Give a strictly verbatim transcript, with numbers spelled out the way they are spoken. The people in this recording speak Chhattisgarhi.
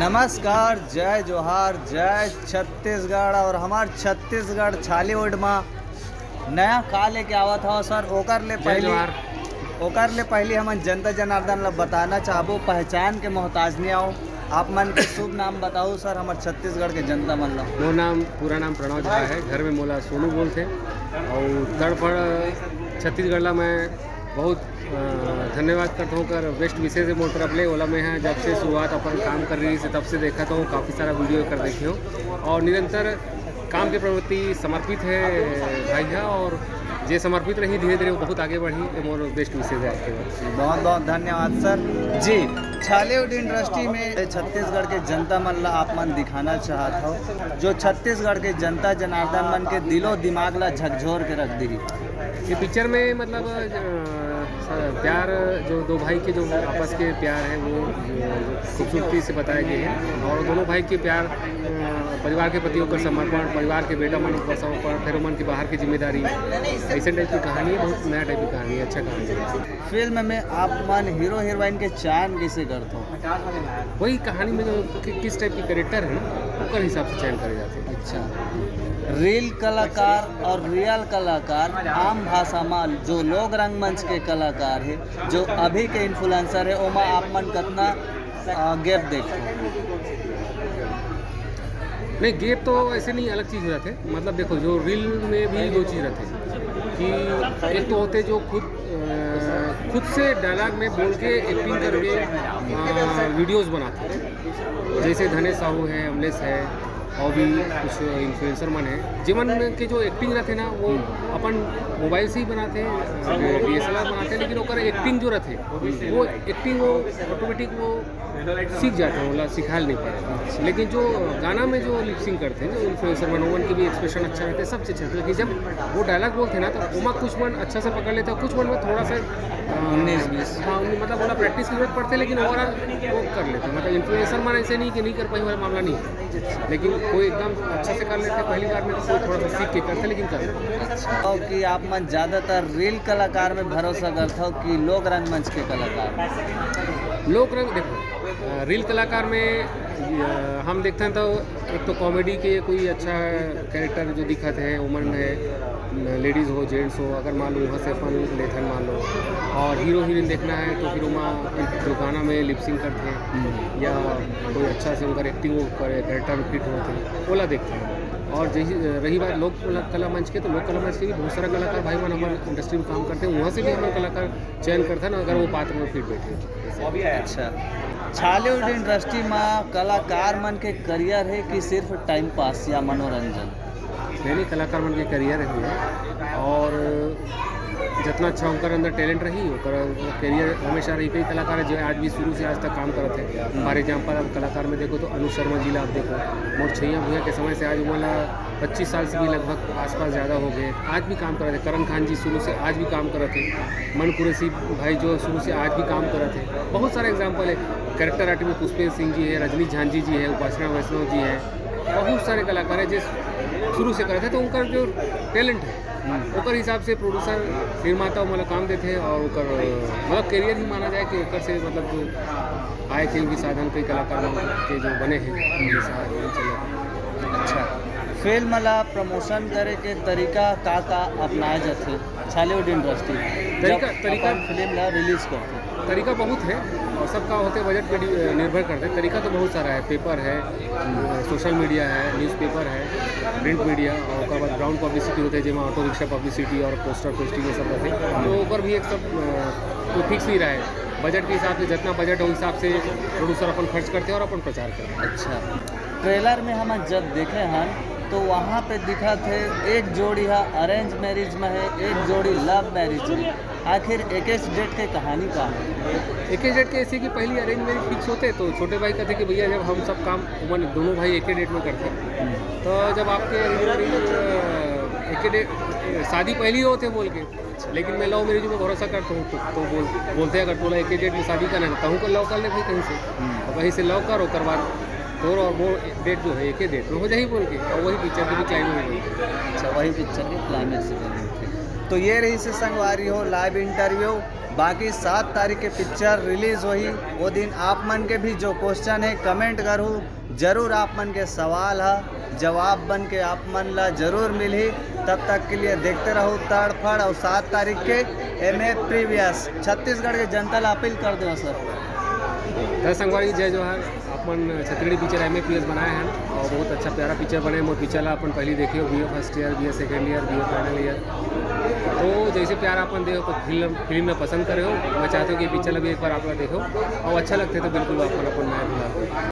नमस्कार, जय जोहार, जय छत्तीसगढ़। और हमार छत्तीसगढ़ छालीवुड मा नया का लेके आवत हव सर, ओकर ले पहली ओकर ले पहली हमन जनता जनार्दन ला बताना चाहबो, पहचान के मोहताज नहीं आओ, आप मन के शुभ नाम बताओ सर, हमर छत्तीसगढ़ के जनता मन ला। मोर नाम, पूरा नाम प्रणव झा है, घर में मोला सोनू बोलते। और तड़फड़ छत्तीसगढ़ ला मैं बहुत धन्यवाद करता हूँ कर बेस्ट विशेष मोर तरफ ले। ओला मैं जब से शुरुआत अपन काम कर रही से तब से देखा तो काफ़ी सारा वीडियो कर देखे हूँ और निरंतर काम के प्रति समर्पित है भाई है। और जे समर्पित रही धीरे धीरे वो बहुत आगे बढ़ी। ये मोर बेस्ट विशेष है आपके। बहुत बहुत धन्यवाद सर। जी, छालीवुड इंडस्ट्री में छत्तीसगढ़ के जनता मन ला आप मन दिखाना चाहत हो, जो छत्तीसगढ़ के जनता जनार्दन मन के दिलो दिमाग ला झकझोर के रख दी। ये पिक्चर में मतलब प्यार, जो दो भाई के जो आपस के प्यार है वो खूबसूरती से बताया गया है। और दोनों भाई के प्यार, परिवार के प्रति ओकर समर्पण, परिवार के बेटा मन पर समर्पण, फिर मन की बाहर की जिम्मेदारी, ऐसे टाइप की कहानी है। बहुत नया टाइप की कहानी है, अच्छा कहानी है। फिल्म में आप मन हीरो हीरोइन के चयन कैसे करते हो? वही कहानी में जो कि, किस टाइप की कैरेक्टर है ना, ओकर हिसाब से चयन करे जाते हैं। अच्छा, रील कलाकार और रियल कलाकार, आम भाषा में जो लोक रंगमंच के कलाकार है, जो अभी के इन्फ्लुएंसर है, ओमा आप मन कतना गैप देखते हो? नहीं, गैप तो ऐसे नहीं, अलग चीज़ हो जाते। मतलब देखो, जो रील में भी दो चीज़ रहते हैं कि एक तो होते जो खुद खुद से डायलॉग में बोल के एक्टिंग करके वीडियोस बनाते हैं, जैसे धनेश साहू है, अमलेश है, और भी कुछ इन्फ्लुएंसर मन है, जिमन के जो एक्टिंग रहते ना, वो अपन मोबाइल से ही बनाते हैं, डी एस एल आर बनाते हैं, लेकिन ओकर एक्टिंग जो रहते, वो एक्टिंग वो ऑटोमेटिक वो सीख जाते हैं, ओला सिखाल नहीं पाए। लेकिन जो गाना में जो लिपसिंग करते हैं, जो इन्फ्लुएंसर मन, ओमन के भी एक्सप्रेशन अच्छा रहता है, सब चीज़ अच्छा रहता है। लेकिन जब वो डायलॉग बोलते हैं ना, तो ओमा कुछ मन अच्छा से पकड़ लेता है, कुछ मन में थोड़ा सा उन्नीस बीस। हाँ, मतलब ओला प्रैक्टिस की जरूरत पड़ते, लेकिन ओवरऑल वो कर लेते हैं। मतलब इन्फ्लुएंसर मन ऐसे नहीं कि नहीं कर पाए वाला मामला नहीं है, लेकिन कोई एकदम अच्छा से कर लेते हैं पहली बार में, तो कोई थोड़ा सा सीख के करते, लेकिन कर लेते हैं। अच्छा, कि आप मन ज़्यादातर रील कलाकार में भरोसा करते हो कि लोक रंगमंच के कलाकार? लोक रंग देखो, रील कलाकार में हम देखते हैं तो एक तो कॉमेडी के कोई अच्छा कैरेक्टर जो दिखत है, उमन है, लेडीज़ हो, जेंट्स हो, अगर मान लो वहाँ से अपन लेथन मान लो, और हीरो हीरोइन देखना है तो फिर वहाँ जो गाना में लिपसिंग करते हैं या कोई अच्छा से उनका एक्टिंग वो करे, कैरेक्टर में फिट होते हैं, ओला देखते हैं। और जैसे रही बात लोक कला मंच के, तो लोक कला मंच के भी बहुत सारा कलाकार भाई मन हमारे इंडस्ट्री में काम करते हैं, वहाँ से भी हमारे कलाकार चयन करते हैं ना, अगर वो पात्र में फिट बैठे। अच्छा, छालीवुड इंडस्ट्री में कलाकार मन के करियर है कि सिर्फ टाइम पास या मनोरंजन? नहीं, नहीं, कलाकार मन के करियर है और जितना अच्छा उनकर अंदर टैलेंट रही, ओकर करियर हमेशा रही। कई कलाकार है जो आज भी शुरू से आज तक काम करत है। फॉर एग्जाम्पल, अब कलाकार में देखो तो अनुज शर्मा जी ला आप देखो, मोर छैया भुइयां के समय से आज उमन ला पच्चीस साल से भी लगभग आसपास ज़्यादा हो गए, आज भी काम करत है। करण खान जी शुरू से आज भी काम करत है। मन कुरैशी भाई जो शुरू से आज भी काम करत है। बहुत सारे एग्जाम्पल है। कैरेक्टर आर्टिस्ट में पुष्पेंद्र सिंह जी है, रजनीश झांझी जी है, उपासना वैष्णव जी है, बहुत सारे कलाकार है जो शुरू से करत है। तो उनका जो टैलेंट है, ओकर हिसाब से प्रोड्यूसर, निर्माता ओमन ला काम देथे और ओकर मतलब करियर ही माना जाए कि ओकर से मतलब जो आय के भी साधन कई कलाकार मन के जो बने हैं, हमेशा यही चले। अच्छा, फिल्म ला प्रमोशन करे के तरीका का का अपनाए जाथे छालीवुड इंडस्ट्री तरीका, जब तरीका अपन फिल्म ला रिलीज करथे? तरीका बहुत है और सबका होते बजट पे डि-, निर्भर करते। तरीका तो बहुत सारा है, पेपर है, सोशल मीडिया है, न्यूज़पेपर है, प्रिंट मीडिया, और ओकर बाद ग्राउंड पब्लिसिटी होते हैं, जेमा ऑटो रिक्शा पब्लिसिटी और पोस्टर पोस्टिंग, ये सब रहते हैं। तो ओकर भी एक सब अ, कोई फिक्स नहीं रहा है। बजट के हिसाब से, जितना बजट हो, हिसाब से प्रोड्यूसर अपन खर्च करते हैं और अपन प्रचार करते हैं। अच्छा, ट्रेलर में हम जब देखे हन तो वहाँ पे दिखत है एक जोड़ी हा अरेंज मैरिज में है, एक जोड़ी लव मैरिज में। आखिर एकेश डेट के कहानी का है? एकेश डेट के ऐसे कि पहली अरेंज मैरिज फिक्स होते तो छोटे भाई कहते कि भैया जब हम सब काम उमन दोनों भाई एके डेट में करते, तो जब आपके अरेंज मैरिज, अ, एके डेट, शादी पहली होते बोल के, लेकिन मैं लव मैरिज में भरोसा करता हूँ, तो, तो बोल, बोलते हैं, "अगर तोला एके डेट में शादी करना है, तो तहूँ को लव कर ले भाई कहीं से।" हम्म। और वहीं से लव कर, ओकर बाद तोर और वो डेट जो है, एके डेट में हो जाही बोल के, और वही पिक्चर की भी क्लाइमेक्स बनी। अच्छा, वही पिक्चर के क्लाइमेक्स बनी। तो ये रहिस संगवारी हो लाइव इंटरव्यू। बाकी सात तारीख के पिक्चर रिलीज होही, वो दिन आप मन के भी जो क्वेश्चन हे कमेंट करहू, जरूर आप मन के सवाल ह जवाब बन के आप मन ला जरूर मिलही। तब तक के लिए देखते रहू तड़फड़ और सात तारीख के एम ए प्रीवियस। छत्तीसगढ़ के जनता ला अपील कर देना सर। दर्शक संगवारी जय जोहार। अपन Chhattisgarhi picture M A previous बनाए हैं और बहुत अच्छा प्यारा पिक्चर बने। मोर पिक्चर ला अपन पहली देखे हो, B A first year, B A second year, B A final year. तो जैसे प्यार अपन दे हो तो फिल्म फिल्म में पसंद करे हो। मैं चाहता हूँ कि पिक्चर ला भी एक बार आप लोग देखो और अच्छा लगते तो बिल्कुल अपन अपन नया